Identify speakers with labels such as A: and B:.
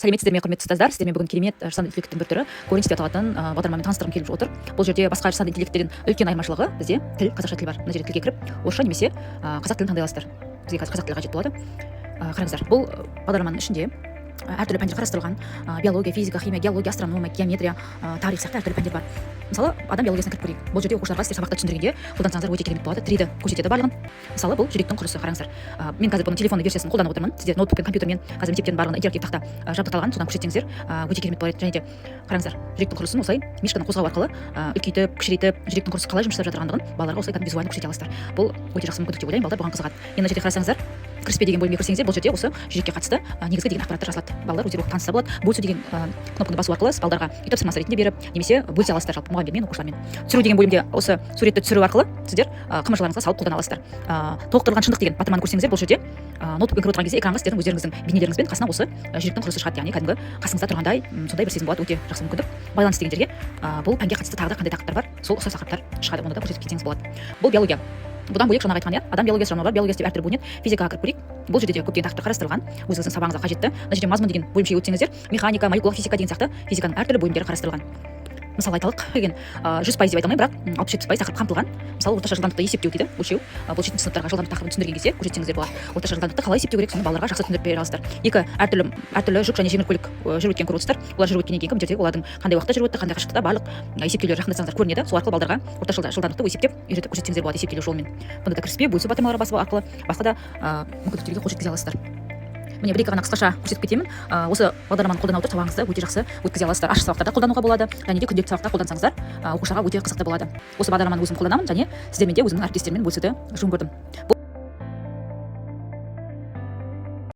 A: Сәлеметсіздер ме, құрметті ұстаздар! Сіздермен бүгін керемет жасанды интеллекттің бір түрі, Горинч деп аталатын бағдарламамен таныстырғым келіп отыр. Бұл жерде басқа жасанды интеллекттен үлкен айырмашылығы: бізде тіл, қазақша тіл бар. Мына жерде тілге кіріп, орысша немесе қазақ тілін таңдай аласыздар. Бізге қазір қазақ тілі қажет болады. Қараңыздар, бұл бағдарламаның ішінде әртүрлі пәндер қарастырылған: биология, физика, химия, геология, астрономия, геометрия, тарих сияқты әртүрлі пәндер бар. Мысалы, адам биологиясына кіріп көрейік. Бұл жерде оқушыларға сіздер сабақта түсіндіргенде қолдансаңыздар, өте керемет болады. 3D көрсетеді барлығын. Мысалы, бұл жүректің құрылысы, қараңыздар. Мен қазір бұның телефонный версиясын қолданып отырмын. Сіздер ноутбукпен, компьютермен, қазір мектептердің барлығында интерактив тақта жабдықталған, содан көрсетсеңіздер, өте керемет болар еді. Және де қараңыздар, жүректің құрылысын осылай мышканы қозғау арқылы үлкейтіп, кішірейтіп, жүректің құрылысы қалай жұмыс жасап жатырғандығын балаларға осылай кәдімгі визуально көрсете аласыздар. Бұл өте жақсы мүмкіндік деп ойлаймын, балалар бұған қызығады. Енді мына жерде қарасаңыздар, кіріспе деген бөлімге кірсеңіздер, бұл жерде осы жүрекке қатысты негізгі деген ақпараттар жазылады. Балалар өздері оқып таныса болады. Бөлісу деген кнопканы басу арқылы сіз балдарға үй тапсырмасы ретінде беріп немесе бөлісе аласыздар жалпы мұғалімдермен, оқушылармен. Түсіру деген бөлімде осы суретті түсіру арқылы сіздер ҚМЖ-ларыңызға салып қолдана аласыздар. Толықтырылған шындық деген батырманы көрсеңіздер, бұл жерде ноутбукпен кіріп отырған кезде экранға сіздердің өздеріңіздің бейнелеріңізбен қасына осы жүректің құрылысы шығады, яғни кәдімгі қасыңызда тұрғандай, сондай бір сезім болады, өте жақсы мүмкіндік. Байланыс деген жерге бұл пәнге қатысты тағы да қандай тақырыптар бар, сол ұқсас тақырыптар шығады, оны да көрсетіп кетсеңіз болады. Бұл биология. Бұдан бөлек, жаңағы айтқан, иә, адам биологиясы, жануарлар биологиясы деп әртүрлі бөлінеді. Физикаға кіріп көрейік. Бұл жерде де көптеген тақырыптар қарастырылған, өзіңіздің сабағыңызға қажетті. Мына жерде мазмұн деген бөлімшеге өтсеңіздер, механика, молекулалық физика деген сияқты физиканың әртүрлі бөлімдері қарастырылған. Мысалы айталық деген, 100% деп айта алмаймын, бірақ 60-70% тақырып қамтылған. Мысалы, орташа жылдамдықты есептеу дейді, өлшеу. Бұл жетінші сыныптарға жылдамдық тақырыбын түсіндірген кезде көрсетсеңіздер болады. Орташа жылдамдықты қалай есептеу керек, соны балаларға жақсы түсіндіріп бере аласыздар. Екі әртүрлі жүк және жеңіл көлік жүріп өткен көріп отырсыздар. Олар жүріп өткеннен кейін мына жерде олардың қандай уақытта жүріп өтті, қандай қашықтықта, барлық есептеулер жақындатсаңыздар, көрінеді. Сол арқылы балдарға орташа жылдамдықты есептеп, үйретіп көрсетсеңіздер болады есептелу жолымен. Бұнда да кіріспе, бөлісу батырмалары басу арқылы басқа да мүмкіндіктерге қол жеткізе аласыздар. Міне, бір екі ғана қысқаша көрсетіп кетемін. Осы бағдарламаны қолдана отырып, сабағыңызды өте жақсы өткізе аласыздар. Ашық сабақтарда қолдануға болады және де күнделікті сабақта қолдансаңыздар, оқушыларға өте қызықты болады. Осы бағдарламаны өзім қолданамын және сіздермен де, өзімнің әріптестеріммен бөлісуді жөн көрдім.